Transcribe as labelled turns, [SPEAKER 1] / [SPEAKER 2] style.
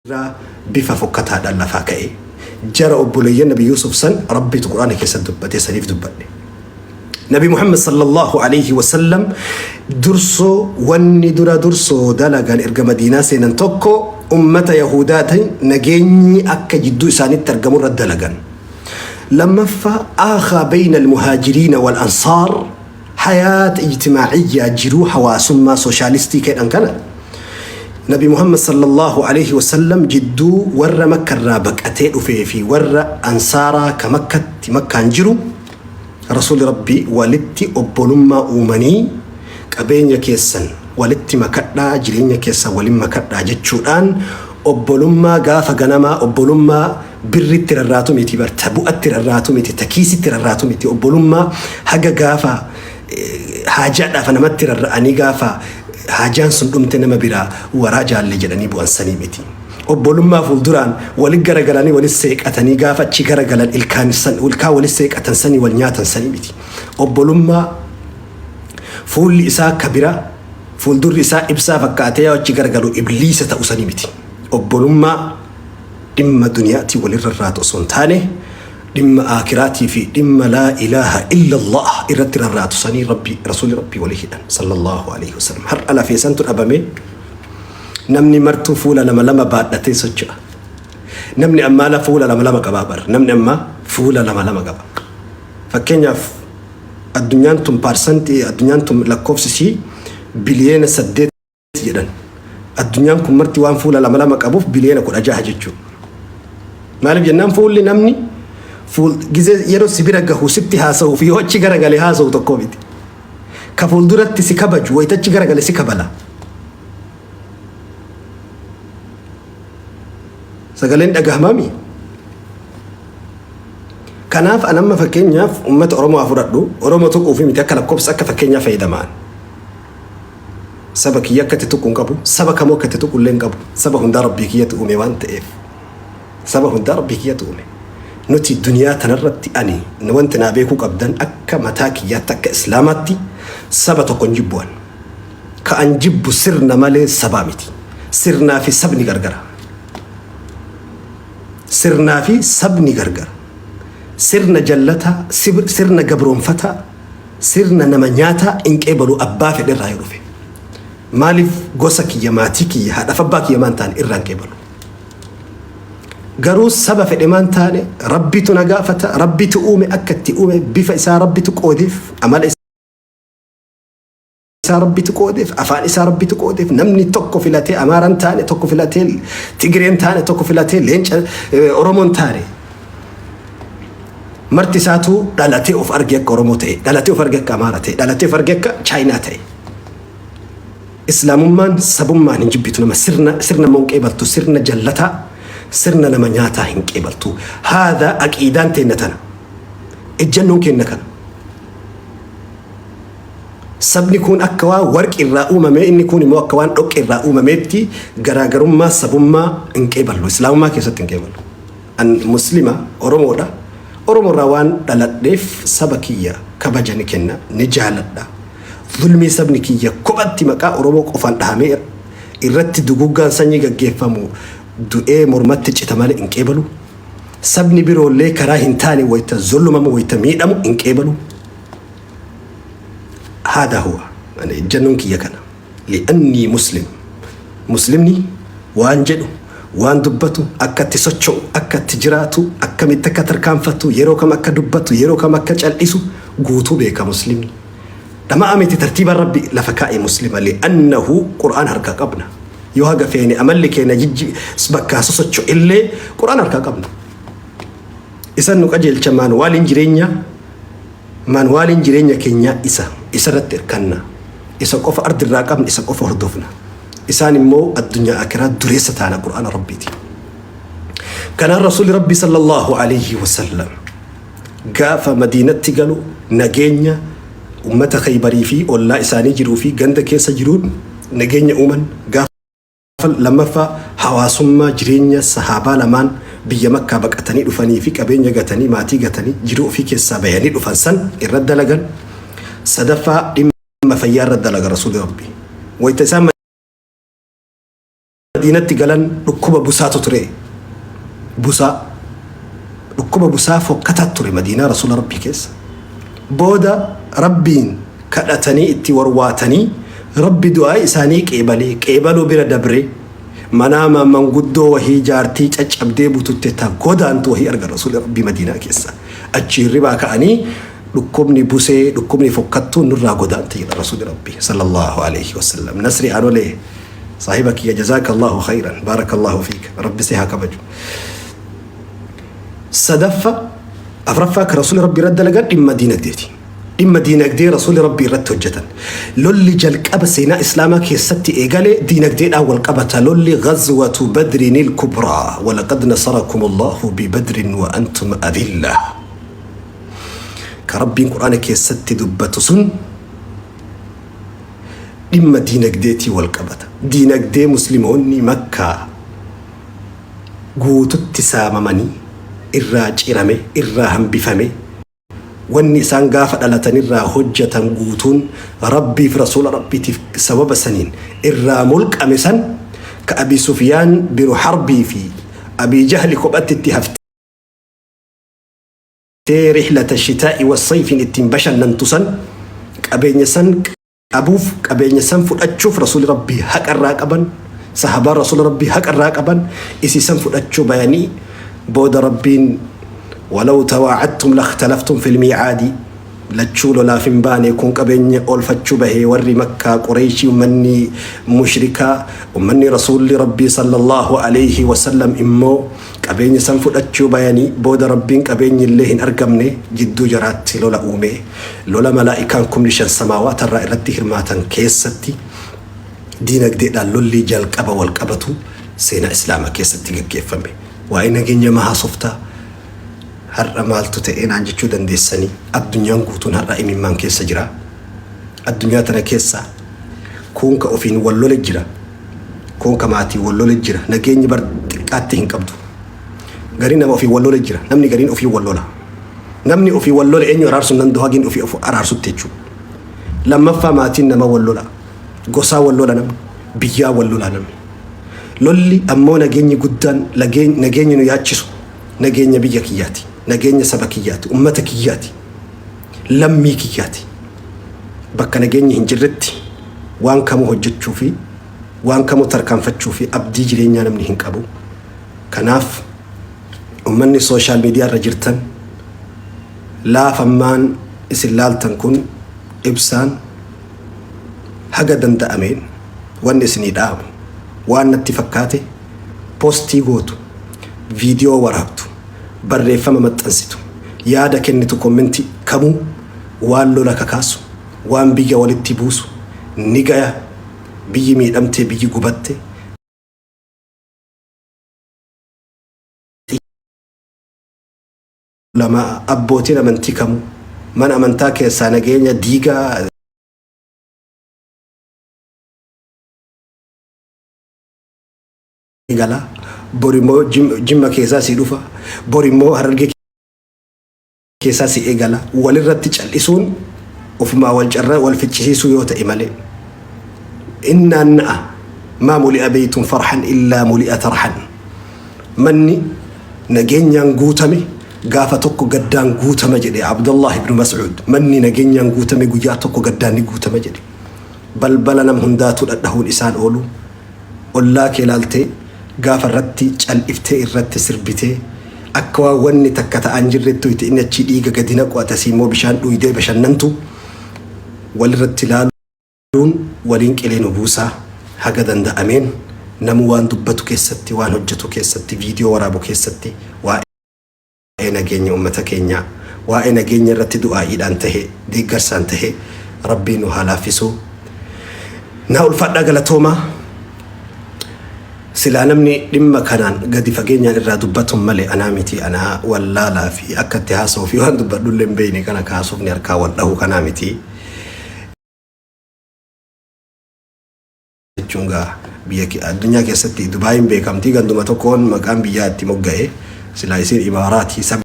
[SPEAKER 1] Irraa bifa fokkataadhaan lafaa ka'e. Jara obboleeyyan Nabi Yuusuf san Rabbiitu Qur'aana keessatti dubbatee saniif dubbadhe. Nabi Muhammad sallallahu alayhi wa sallam dursoo wanni dura dursoo dalagan erga Madiinaa seenan tokko ummata Yahuudaatiin nageenyi akka jidduu isaanitti argamu irra dalagan. Lammaffaa aakhaa bayna al-muhaajiriina wal ansaar hayaat ijtimaaciyyaa jiruu hawaasummaa sooshaalistii kedhan kana Nabi Muhammad sallallahu alaihi wasallam jidduu warra Makka irraa baqatee dhufee fi warra Ansaaraa ka Makkatti Makkaan jiru Rasuulli Rabbii walitti obbolummaa uumanii qabeenya keessan walitti makadhaa jireenya keessan walin makadhaa jechuudhaan obbolummaa gaafa ganamaa obbolummaa birritti rarraatu miti bar ta bu'atti rarraatu miti ta kiisitti rarraatu miti obbolummaa haga gaafa haajaadhaaf namatti rarra'anii gaafa haajaan sun dhumte nama biraa waraa jaalle jedhanii bu'an sanii miti. Obbolummaa fuulduraan wali garagalanii wali seeqatanii gaafa achi garagalan ilkaan san ilkaan wali seeqatan sanii wal nyaatan sanii miti. Obbolummaa fuulli isaa kabira fuuldurri isaa ibsaa fakkaatee yoo achi garagalu ibliisa ta'u sanii miti. Obbolummaa dhimma duniyaatii walirra rarraatu osoo hin taane dhimma aakiraatii fi dhimma laa ilaaha illallah irratti rarraatu sanii rabbi rasuulli rabbii walii hidhan sallallahu alaihi wasallam. Har'a lafee santu dhabame namni martuu fuula lama lama baadhatee socho'a. Namni ammaa la fuula lama lama qabaa bar. Namni ammaa fuula lama lama qaba. Fakkeenyaaf addunyaan tun paarsantii addunyaan tun lakkoofsi isii biliyeena 8 jedhan. Addunyaan kun marti waan fuula lama lama qabuuf biliyeena 16 jechuudha. Maaliif jennaan fuulli namni fuul gizee yeroo si bira gahu sitti haasa'uu fi yoo achi garagalee haasa'u tokko miti. Ka fuulduratti si kabaju wayita achi garagale si kabala. Sagaleen dhagahamaami? Kanaaf an amma fakkeenyaaf uummata Oromoo haa fudhadhu. Oromoo tuquu fi miti akka lakkoofsa akka fakkeenyaa fayyadamaan. Saba kiyya akka itti tuqu hin qabu. Saba kamuu akka itti tuqu illee hin qabu. Saba hundaa Rabbii kiyyatu uume waan ta'eef. Saba hundaa Rabbii kiyyatu uume. Nuti duniyaa tanarratti ani wanti naa beekuu qabdan akka mataa kiyyaatti akka Islaamaatti saba tokko hin jibbu an. Ka an jibbu sirna malee sabaa miti. Sirnaa fi sabni gargara. Sirnaa fi sabni gargara. Sirna jallataa, sirna gabroonfataa, Sirna nama nyaataa hin qeebalu abbaa fedhe irraa yoo dhufe. Maaliif gosa kiyya, maatii kiyya, haadhaaf abbaa kiyya maan taane irraa hin qeebalu. Garuu saba fedhe maan taane Rabbitu na gaafata, Rabbitu uume akka itti uume bifa isaa Rabbitu qoodeef, amala isaa Rabbitu qoodeef, afaan isaa Rabbitu qoodeef, namni tokko filatee Amaaraan taane, tokko filatee Tigireen taane, tokko filatee leenca Oromoon taane. Marti isaatu dhalatee of arge akka Oromoo ta'e, dhalatee of arge akka Amaara ta'e, dhalatee of arge akka Chaayinaa ta'e. Islaamummaan sabummaan hin jibbitu nama sirna sirna immoo hin qeebaltu sirna jallataa sirna nama nyaataa hin qeebaltu. Haadha aqiidaan teenna tana. Ejjannoon keenna kana. Sabni kun akka waan warqi irraa uumamee inni kun immoo akka waan dhoqqe irraa uumameetti garaagarummaa sabummaa hin qeeballu. Islaamummaa keessatti hin qeeballu. An Muslima, Oromoodha. Oromoo irraa waan dhaladheef saba kiyya kabaja ni kenna, ni jaaladha. Zulmii sabni kiyya kophatti maqaa Oromoo qofaan dhahamee irratti duguuggaan sanyii gaggeeffamu du'ee mormatti cita malee hin qeebalu. Sabni biroollee karaa hin taane wayita zullumamu, wayita miidhamu hin qeebalu. Haadaa huwa. Ani ejjannoon kiyya kana. Li'annii muslim. Muslimni waan jedhu, waan dubbatu, akka itti socho'u, akka itti jiraatu, akkamitti akka tarkaanfatu, yeroo kam akka dubbatu, yeroo kam akka cal'isu guutuu beeka muslimni. Dhama'a miti tartiibaan Rabbi lafa kaa'e muslima li'annahu Qur'aan harkaa qabna. Yoo haga feene amalli keenya jijji bakkaa sosocho'e illee Qur'aan harkaa qabna. Isan nu qajeelcha maanuwaaliin jireenyaa Manuwaaliin jireenya keenyaa isa. Isa irratti irkanna. Isa qofa ardi irraa qabna, isa qofa hordofna. Isaan immoo addunyaa akiraa dureessa taana Qur'aana Rabbiiti. Kanaan Rasuulli Rabbii sallallahu alayhi wa sallam gaafa Madiinatti galu nageenya ummata Khaybarii fi ollaa isaanii jiruu fi ganda keessa jiruun nageenya uuman gaafa Lammaffaa, hawaasummaa jireenya sahaabaa lamaan biyya Makkaa baqatanii dhufanii fi qabeenya gatanii, maatii gatanii, jiruu ofii keessaa bayanii dhufan san irratti dalagan. Sadaffaa, dhimma fayyaa irratti dalagan Rasuulli Rabbii. Wayta isaan Madiinatti galan dhukkuba busaatu ture. Busaa. Dhukkuba busaa fokkataa ture Madiinaa Rasuula Rabbii keessa. Booda Rabbiin kadhatanii itti warwaatanii Rabbi du'aa isaanii qeebalee qeebaluu bira dabree manaama manguddoo wahii jaartii caccabdee bututte ta godaantu wahii argan Rasuulli Rabbii Madiinaa keessa. Achi hirribaa ka'anii dhukkubni busee dhukkubni fokkattuun nurraa godaante jedha Rasuulli Rabbii sallallahu alaihi wasallam. Nasri Anolee saahiba kiyya, jazaakallahu khayran, baarakallahu fiik, Rabbi si haa kabaju. Sadaffa afraffaa kan Rasuulli Rabbii irratti dalagan dhimma diinagdeeti. Dhimma diinagdee Rasuulli Rabbii irratti hojjetan. Lolli jalqaba seenaa Islaamaa keessatti eegale diinagdeedhaan wal qabata. Lolli Ghazwatu Badrinil Kubraa, walaqad nasarakum Allahu bibadrin wa antum adillah. Ka Rabbiin Qur'aana keessatti dubbatu sun dhimma diinagdeetii wal qabata. Diinagdee Muslimoonni Makkaa guututti saamamanii irraa cirame, irraa hambifame, wanni isaan gaafa dhalatanirraa hojjatan guutuun Rabbiif Rasuula Rabbiitiif sababa saniin irraa mulqame san ka Abii Sufyaan binu Harbii fi Abii Jahli kophatti itti haftee rihlata shitaa'i wassayfiin ittiin bashannantu san qabeenya san qabuuf, qabeenya san fudhachuuf Rasuuli Rabbii haqa irraa qaban, sahabaan Rasuula Rabbii haqa irraa qaban, isii san fudhachuu bayanii booda Rabbiin walaw tawaacadtum lakhtalaftum fil miicaadi lachuu lolaaf hin baane kun qabeenya oolfachuu bahee warri Makkaa Qureeyshii ummanni mushrikaa ummanni Rasuulli Rabbii sallallahu alayhi wasallam immoo qabeenya san fudhachuu bayanii booda Rabbiin qabeenyi illee hin argamne jidduu jaraatti lola uume. Lola malaa'ikaan 5000 samaawaata irraa irratti hirmaatan keessatti diinagdeedhaan lolli jalqaba wal qabatu seenaa Islaamaa keessatti gaggeeffame. Waa'ee nageenya maa haasoftaa? Har'a maaltu ta'e naan jechuu dandeessanii addunyaan guutuun har'a imimmaan keessa jira. Addunyaa tana keessa kuun ka ofiin wal lole jira. Kuun ka maatii wal lole jira. Nageenyi bar xiqqaatti hin qabdu. Gariin nama ofiin wal lole jira. Namni gariin ofiin wal lola. Namni ofii wal lole eenyu araarsuun nan du'a hagiin ofii of araarsutti jechuudha. Lammaffaa maatiin nama wal lola. Gosaa wal lola namni. Biyyaa wal lola namni. Lolli ammoo nageenyi guddaan nageenyi nu yaachisu nageenya biyya kiyyaati. Nageenya saba kiyyaati. Ummata kiyyaati. Lammii kiyyaati. Bakka nageenyi hin jirretti waan kamuu hojjechuu fi waan kamuu tarkaanfachuu fi abdii jireenyaa namni hin qabu. Kanaaf ummanni social media irra jirtan laafammaan isin laaltan kun ibsaan haga danda'ameen wanni isinii dhaamu waan natti fakkaate postii gootu, viidiyoo waraabdu, barreeffama maxxansitu, yaada kennitu, commentii kamuu waan lola kakaasu, waan biyya walitti buusu ni gaya. Biyyi miidhamtee, biyyi gubatte. Ulamaa abbootiin amantii kamuu mana amantaa keessaa nageenya diigaa gala, bor immoo Jimma keessaa si dhufa, bor immoo Harargee keessaa si eegala. Walirratti cal'isuun ofumaa wal carra wal ficcisiisuu yoo ta'e malee innaan na'a maa muli'a beeytun farhan illaa muli'a tarhan, manni nageenyaan guutame gaafa tokko gaddaan guutama jedhe Abdullah ibn Mas'ud. Manni nageenyaan guutame guyyaa tokko gaddaan ni guutama jedhe. Balbala nam hundaatu dhadhahuun isaan oolu. Ollaa kee laaltee gaafa irratti cal'iftee irratti sirbitee akka waan wanni takka ta'aan jirretti tuyte, inni achii dhiiga gadi naqu ati asii immoo bishaan dhuydee bashannantu walirratti laaluun waliin qilee nu buusaa. Haga danda'ameen namuu waan dubbatu keessatti, waan hojjetu keessatti, viidiyoo waraabu keessatti waa'ee nageenya ummata keenyaa, waa'ee nageenya irratti du'aa'iidhaan tahe deeggarsaan tahe Rabbiin nu haa laaffisuu. Naa ulfaadhaa, galatoomaa. Silaa namni dhimma kanaan gadi fageenyaan irraa dubbatuun malee anaa miti. Anaa wallaalaa fi akka itti haasa'uu fi waan dubbadhullee hin beekne kana kaasuufni harkaa wal dhahuu kanaa miti. Jechuun gaa biyya addunyaa keessatti Dubaayin beekamtii ganduma tokkoon maqaan biyyaa itti mogga'e silaa isiin imaaraatii saba.